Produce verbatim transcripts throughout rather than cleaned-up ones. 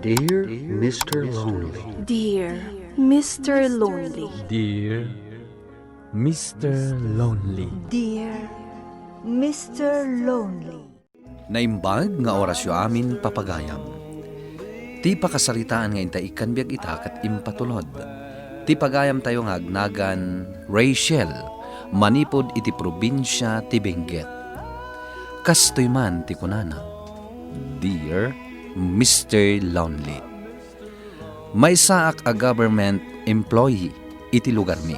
Dear Mister Lonely. Dear Mister Lonely. Dear Mister Lonely. Dear Mister Lonely. Naimbag nga orasyo amin, papagayam. Ti pakasaritaan nga inta ikkan biag ita ket impatulod. Ti pagayamtayo nga agnagan Rachel, manipud iti probinsia ti Benguet. Kastoy man ti kunana, "Dear Mister Lonely, maysaak a government employee iti lugarmi.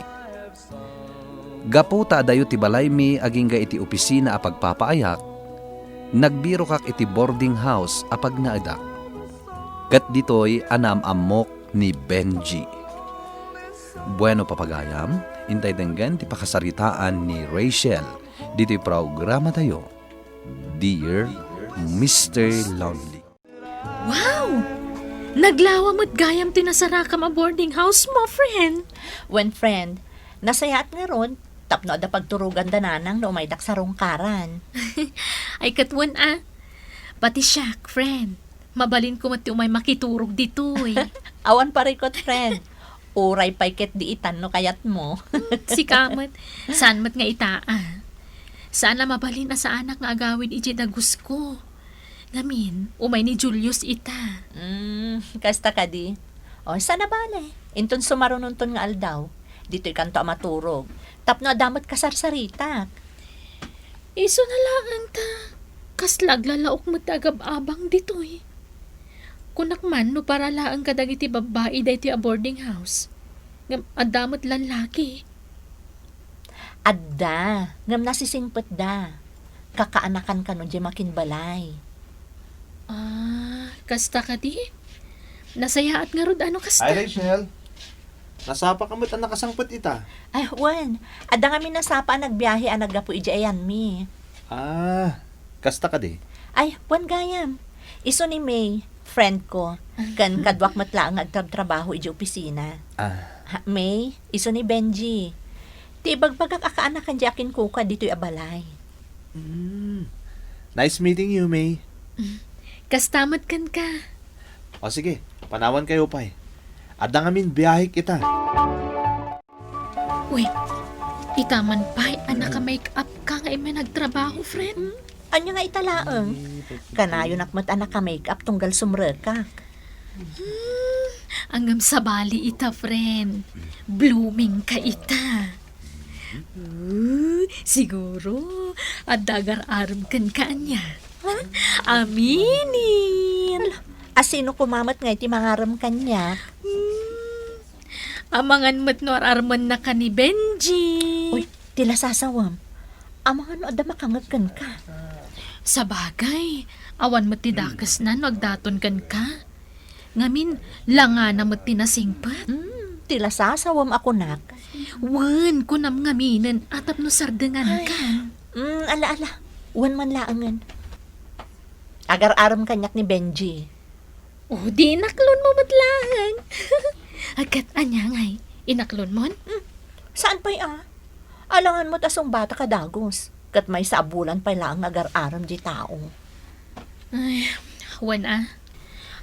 Gapu ta adayo ti balaymi agingga iti opisina a pagpapaayak, nagbirokak iti boarding house a pagnaedak. Ket ditoy a naam-ammok ni Benji." Bueno, papagayam, intay denggen ti pakasaritaan ni Rachel ditoy programatayo, Dear Mister Lonely. Wow! Naglawa met gayam ti nasarakam a boarding house mo, friend. Wen, friend, nasayaat ngarud, tapno adda pagturogan da nanang no umaydak sarungkaran. Ay, ket wen a. Pati siak, friend. Mabalinko met ti umay makiturog ditoy. Awan parikut, friend. Uray pay ket di itan no kayatmo. Sika met, saan met nga ita a. Saan a mabalin a saanak nga agawid idiay dagusko. Ngamin, umay ni Julius ita. Mm, kasta kadi. O, saan a bale. Inton sumarunonton nga aldaw, ditoykanto a maturog. Tapno adda met kasarsaritak. Isuna laeng ta, kasla aglalaok met ti agab-abang ditoy. Kunak man no para laeng kadagiti babbai daytoy a boarding house. Ngem adda met lallaki. Adda, ngem nasisingpetda. Kakaanakan kano diay makinbalay. Ah, kasta kadi? Nasayaat ngarud a no kasta. Hi, Rachel. Nasapa ka met a nakasangpet ita? Ay, wen. Adda ngamin nasapa a nagbiahe a naggapu idiay ayanmi. Ah, kasta kadi? Ay, wen gayam. Isu ni May, friend ko, ken kaduak met laeng nga agtrabtrabaho idiay opisina. Ah. Ha, May, isu ni Benji. Ti ibagbagak a kaanakan diay akinkuka ditoy a balay. Mm. Nice meeting you, May. Kasta met kenka. O sige, panawankayo pay. Adda ngamin biahek ita. Uy, ita man pay a naka-make up ka nga immay nagtrabaho, friend? Ania nga ita laeng? Kanayonak met a naka-make up tunggal sumrekak. Hmm, ngem sabali ita, friend. Blooming ka ita. Uh, siguro, adda agar-arem kenka ania? Ha? Aminin. Ala, asino koma met ngay ti mangarem kaniak? Hmm, amangan met no ar-armenna ka ni Benji. Uy, ti lasasawem. Amangan no adda makangeg kenka. Sabagay, awan met ti dakesna no agdaton kenka. Ngamin, langana met ti nasingpet. Hmm, ti lasasawem a kunak. Wen, kunam ngaminen a tapno sardenganka. Ay. Hmm, ala, ala. Wen man laengen. Agar-arem kaniak ni Benji. O, di inaklonmo met laeng. Ket ania ngay, inaklonmon? Hmm, saan pay a? Alangan met a sungbatak a dagus. Ket maysa a bulan pay laeng nga agar-arem di tao. Ay, wen a.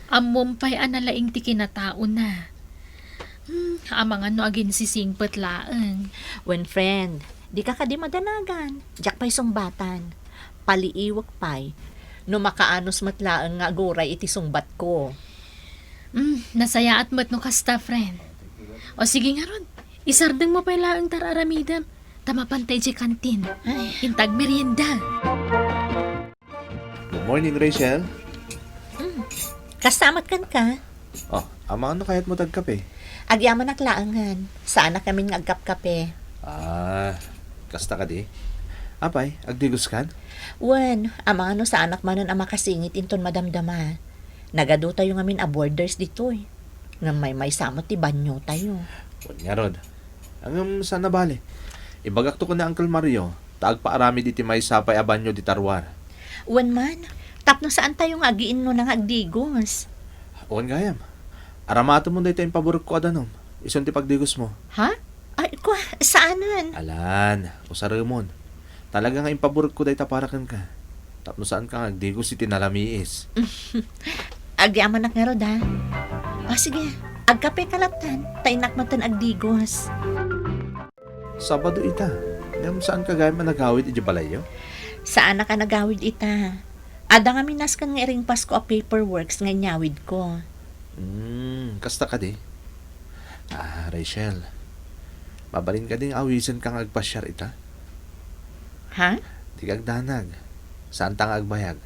Ammom pay a nalaing ti kinataona. Hmm, amangan no aginsisingpet laeng. Wen, friend, dika kadi madanagan. Diak pay sungbatan. Paliiwek pay no makaanus met laeng nga aguray iti sungbatko. Hmm, nasayaat met no kasta, friend. O sige ngarud, isardengmo pay laeng ti ar-aramidem. Ta mapantay idiay kantin. Ay. Inta agmerienda. Good morning, Rachel. Mm. Kasta met kenka? Oh, amangan no kayatmo ti agkape? Agyamanak laengen. Saanak ngamin nga agkapkape. Ah, kasta kadi? Apay, agdigoskan? Wen, amangan no saanak manen a makasingit inton madamdama. Nagaduatayo ngamin a boarders ditoy. Ngem maymaysa met ti banyotayo. Wen ngarud. Ngem saan a bale. Ibagakto ken ni Uncle Mario, ta agpaaramid iti maysa pay a banyo dita ruar. Wen man, tapno saantayo nga agiinnuna nga agdigos. Wen gayam. Aramatemon dayta impaburekko a danum. Isun ti pagdigosmo. Ha? Ay, kua, saanen? Alan, usaremon. Talaga nga impaburekko dayta para kenka. Tapno saanka nga agdigos iti nalamiis. Agyamanak ngarud, a. O, sige, agkapeka lattan, ta innak metten agdigos. Sabado ita. Ngem saanka gayam a nagawid idiay balayyo? Saanak a nagawid ita. Adda ngamin nasken nga iringpasko a paperworks nga inyawidko. Hmm, kasta kadi? Ah, Rachel, mabalin kadi nga awisenka nga agpasiar ita? Ha? Dika agdanag. Saanta nga agbayag.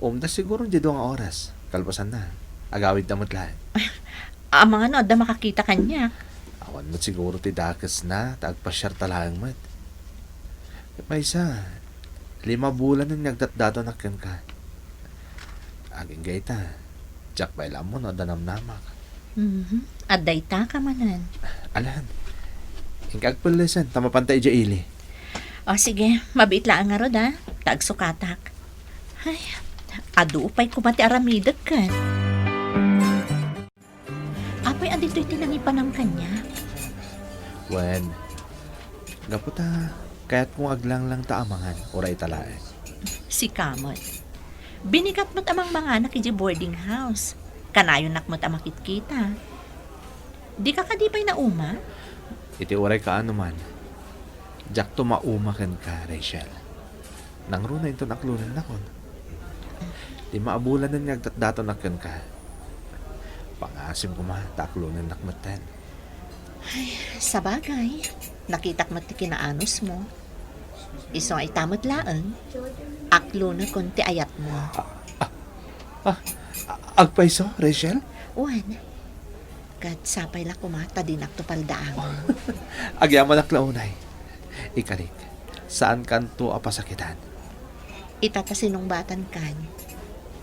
Umda siguro diay dua nga oras. Kalpasanna, agawidta met laeng. Amangan no adda makakita kaniak. Awan met siguro ti dakesna, ta agpasiarta laeng met. Maysa, lima bulanen nga agdatdatonak kenka. Agingga ita, diak pay la ammo no adda namnamak. Mhm. Adda itaka manen. Alan, inka agpellesen, ta mapanta idiay ili. O sige, mabiit laeng ngarud, a, ta agsukatak. Ay, adu pay koma ti aramidek ken. Apay a ditoy ti nangipanam kaniak? Wen, gapu ta kayatko nga aglanglang ta amangan, uray ita laeng. Sika met. Binigat met a mangmanganak idiay boarding house. Kanayonak met a makitkita. Dika kadi pay nauma? Iti uray kaano man, diakto mauma kenka, Rachel. Nangruna inton aklonennakon. Lima a bulanen nga agdatdatonak kenka. Pangasim koma ta aklonennak metten. Ay, sabagay, nakitak met ti kinaanusmo. Isu nga ita met laeng, aklonekon ti ayatmo. Ah, ah, ah, agpayso, Rachel? Wen, ket sapay la koma ta dinakto paldaangen. Agyamanak la unay. Ikalik, saankanto a pasakitan. Ita ta sinungbatankan,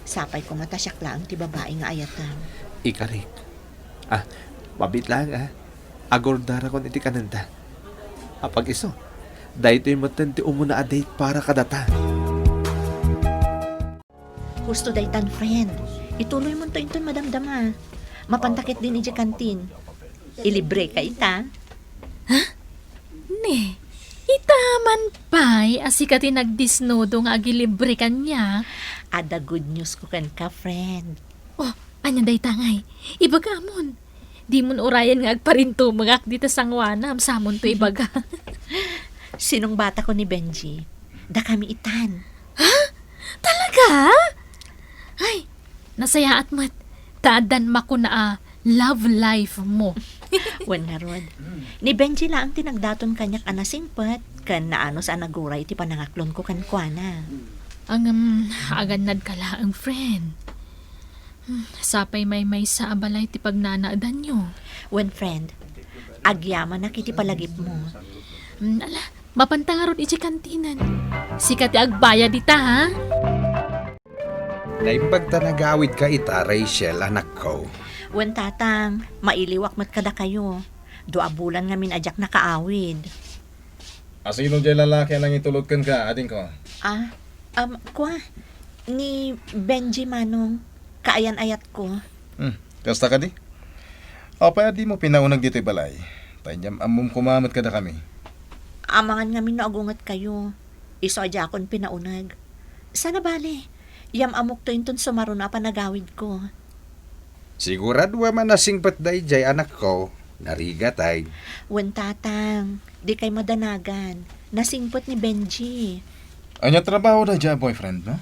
sapay koma ta siak laeng ti babai nga ayatem. Ikalik. Ah, mabiit laeng, a. Agurdarakon iti kanenta. Apag-isu, daytoy metten ti umuna a date para kadata. Husto daytan, friend. Ituloymonto inton madamdama. Mapanta ketdin idiay kantin. Ilibreka ita. Ha? Ne, ita man pay a sika ti nagdisnudo nga agilibre kaniak? Adda good news ko kenka, friend. Oh, ania dayta ngay? Ibagaamon. Dimon urayen nga agparintumengak dita sangoanam, samonto ibaga. Sinungbatako ni Benji. Dakami itan. Ha? Talaga? Ay, nasayaat met. Ta addan makuna a love life mo. Wen ngarud. Ni Benji laeng ti nagdaton kaniak a nasingpet, ken naanus a naguray ti panangaklonko kenkuana. Ngem, agannadka laeng, friend. Hmm, sapay maymaysa a balay ti pagnanaedanyo. Wen, friend, agyamanak iti palagipmo. Hmm, ala, mapanta ngarud idiay kantinen. Sika ti agbayad ita, ha? Naimbag ta nagawidka ita, Rachel, anakko. Wen, tatang, mailiwak met kadakayo. Dua a bulan ngamin a diak nakaawid. Asino jay lalaki a nangitulod kenka, adingko? Ah, um, kua, ni Benji manong, kaayan-ayatko. Hmm, kasta kadi? Apay a dimo pinauneg ditoy balay? Ta inyam-ammom koma met kadakami. Amangan ngamin no agungetkayo. Isu a diakon pinauneg. Sana bale, yam-amokto inton sumaruno a panagawidko. Siguradoam a nasingpet daydiay, anakko. Narigat, ay. Wen, tatang, dikay madanagan. Nasingpet ni Benji. Ania trabaho daydiay a boyfriend mo?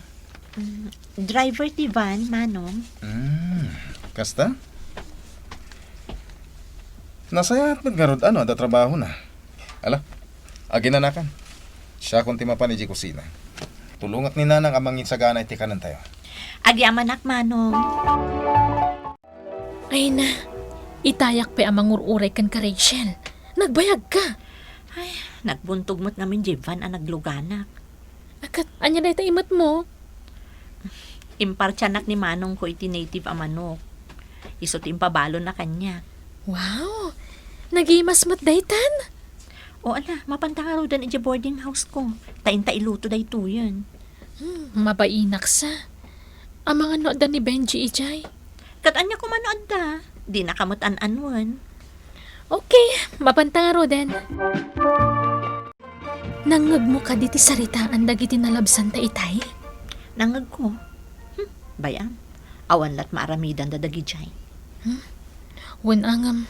Mm, driver ti van, manong. Hmm, kasta? Nasayaat met ngarud no adda trabahona. Ala, aginanakan. Siakon ti mapan idiay kusina. Tulongak ni Nanang a manginsagana iti kanentayo. Agyamanak, manong. Ay na, itayak pay a mangur-uray kenka, Rachel. Nagbayagka. Ay, nagbuntog met ngamin diay van a nagluganak. Ket ania dayta imetmo? Impartianak ni manongko iti native a manok. Isu ti impabalonna kaniak. Wow! Nagimas met daytan? O ala, mapanta ngaruden idiay boarding house ko. Ta inta iluto daytoyen. Hmm, mabainak sa. Amangan no adda ni Benji idiay? Ket ania koma no adda? Dinaka met an-anuen. Okay, mapanta ngaruden. Nangngegmo kadi ti saritaan dagiti nalabsanta itay? Nangngegko. Hmm, bay-am. Awan lat maaramidanda dagidiay. Hmm? Wen a ngem,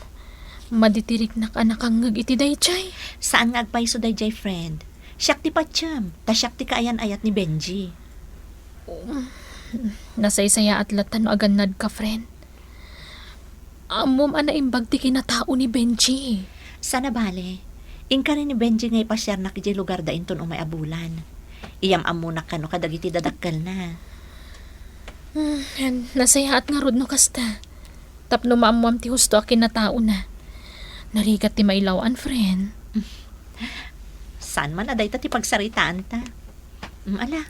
madi ti riknak a nakangngeg iti daydiay. Saan nga agpayso daydiay, friend. Siak ti patiem, ta siak ti kaayan-ayat ni Benji. Um, nasaysayaat latta no agannadka, friend. Ammom a naimbag ti kinatao ni Benji. Saan a bale, inkari ni Benji nga ipasiarnak idiay lugarda inton umay a bulan. Iyam-ammonak kano kadagiti dadakkelna. Hmm, nasayaat ngarud no kasta. Tapno maammoam ti husto a kinataona. Narigat ti mailaw-an, friend. Saan man a dayta ti pagsaritaanta. Mm, ala,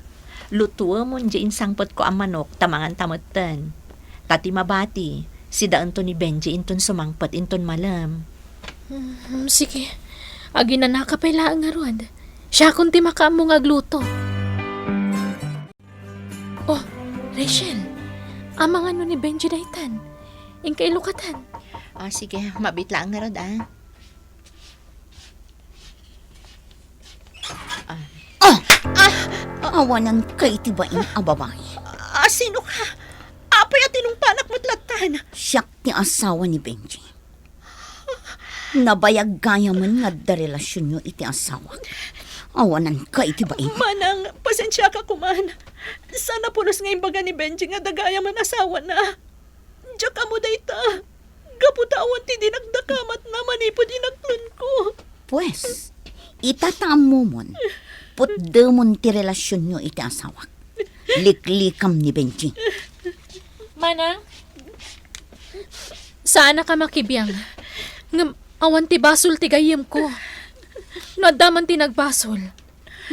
lutuemon diay insangpetko a manok ta manganta metten. Ta ti mabati, sidaento ni Benji inton sumangpet inton malem. Mm, sige. Aginanaka pay laeng ngarud. Siakon ti makaammo nga agluto. Oh, Rachel, amangan no ni Benji daytan. Inka ilukatan. Ah, sige, mabit laeng ngarud, ah. Ah. Ah! Ah! Awananka iti bain a babai. Ah, sino ka? Apay a tinungpanak met lattan? Siak ti asawa ni Benji. Nabayag gayamen nga adda relasionyo iti asawak. Awananka iti bain. Manang, pasensiaka koman. Saan a pulos nga imbaga ni Benji nga adda gayamen asawana. Diak ammo dayta. Gapu ta awan ti dinak dakamatna manipud inaklonko. Pues, ita ta ammomon, putdemon ti relasionyo iti asawak. Liklikam ni Benji. Manang, saanaka makibiang. Ngem awan ti basol ti gayyemko. No adda man ti nagbasol,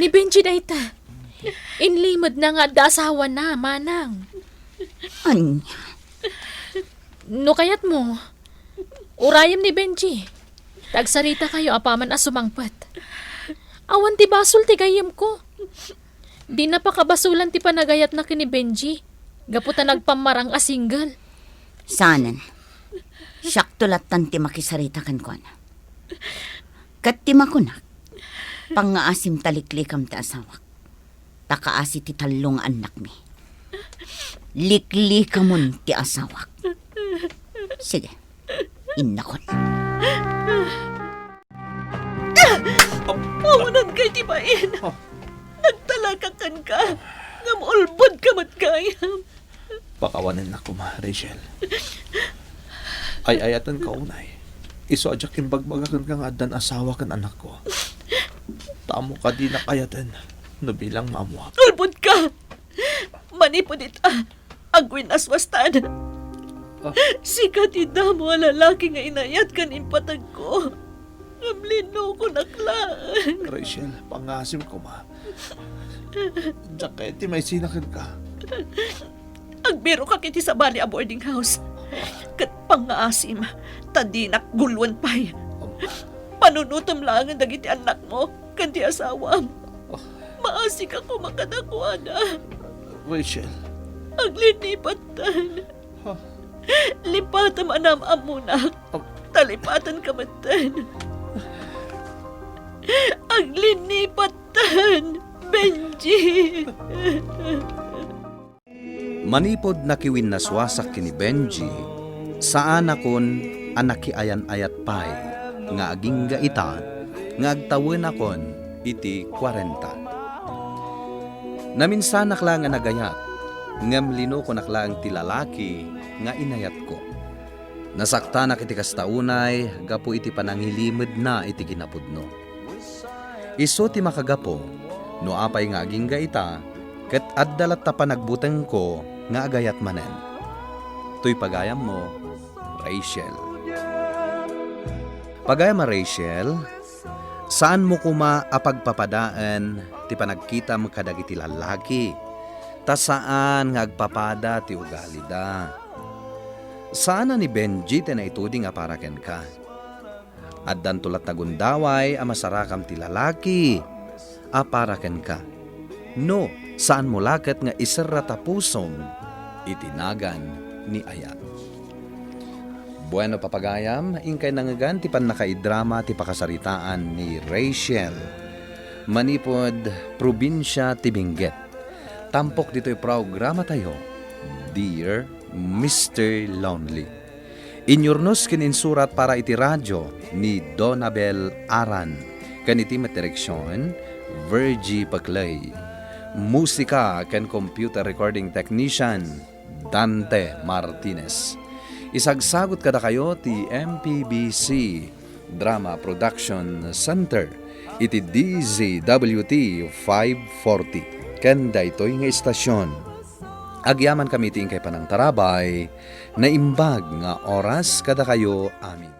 ni Benji dayta. Inlimedna nga adda asawana, manang. Ania? No kayatmo, urayem ni Benji. Ta agsaritakayo apaman a sumangpet. Awan ti basol ti gayyemko. Dina pakabasolan ti panagayatna ken ni Benji, gapu ta nagpammarang a single. Saanen. Siakto lattan ti makisarita kenkuana. Ket ti makunak, pangngaasim ta liklikam ti asawak. Ta kaasi ti tallo nga annakmi. Liklikamon ti asawak. Sige, innakon. Awananka iti bain. Nagtalakak kenka, ngem ulbodka met gayam. Pakawanennak koma, Rachel. Ay-ayatenka unay. Isu a diak imbagbaga kenka nga addan asawa ken anakko. Ta ammok a dinak ayaten no bilang maammuak. Ulbodka! Manipud ita, agwinnaswastan. Ah. Sika ti damo a lalaki nga inayat ken impateg ko. Ngem linukonak laeng. Rachel, pangngaasim koma. Diak kayat ti maisina kenka. Agbirokak iti sabali a boarding house. Ket pangngaasim, ta dinak guloen pay. Panunotem laengen dagiti annakmo ken ti asawam. Oh. Maasika koma kadakuada. Rachel. Aglinipatten. Ha? Lipatem a naam-ammonak. Oh. Ta lipatenka metten. Aglinipatten, Benji. Manipud nakiwinnaswasak ken ni Benji, saanakon a nakiayan-ayat pay nga agingga ita nga agtawenakon iti kuarenta. Naminsanak laeng a nagayat, ngem linukonak laeng ti lalaki nga inayatko. Nasaktanak iti kasta unay gapu iti panangilimedna iti kinapudno. Isu ti makagapu no apay nga agingga ita, ket adda latta panagbutengko nga agayat manen. Toy pagayammo, Rachel. Pagayam a Rachel, saanmo koma a pagpapadaen ti panagkitam kadagiti lallaki, ta saan nga agpapada ti ugalida. Saan a ni Benji ti naituding a para kenka. Addanto latta gundaway a masarakam ti lalaki a para kenka. No, saanmo la ket nga iserrata pusom iti nagan ni ayat. Bueno, papagayam, inkay nangngegan ti pannakaidrama ti pakasaritaan ni Rachel manipud probinsia ti Benguet. Tampok ditoy programatayo, Dear Mister Lonely. Inyurnos ken insurat para iti radio ni Donabel Aran, ken iti met direksion, Virgie Paclay. Musika ken computer recording technician, Dante Martinez. Isagsagut kadakayo ti M P B C Drama Production Center iti D Z W T five forty. Ken daytoy nga istasion, agyamankami iti inkay panangtarabay, naimbag nga oras kadakayo amin.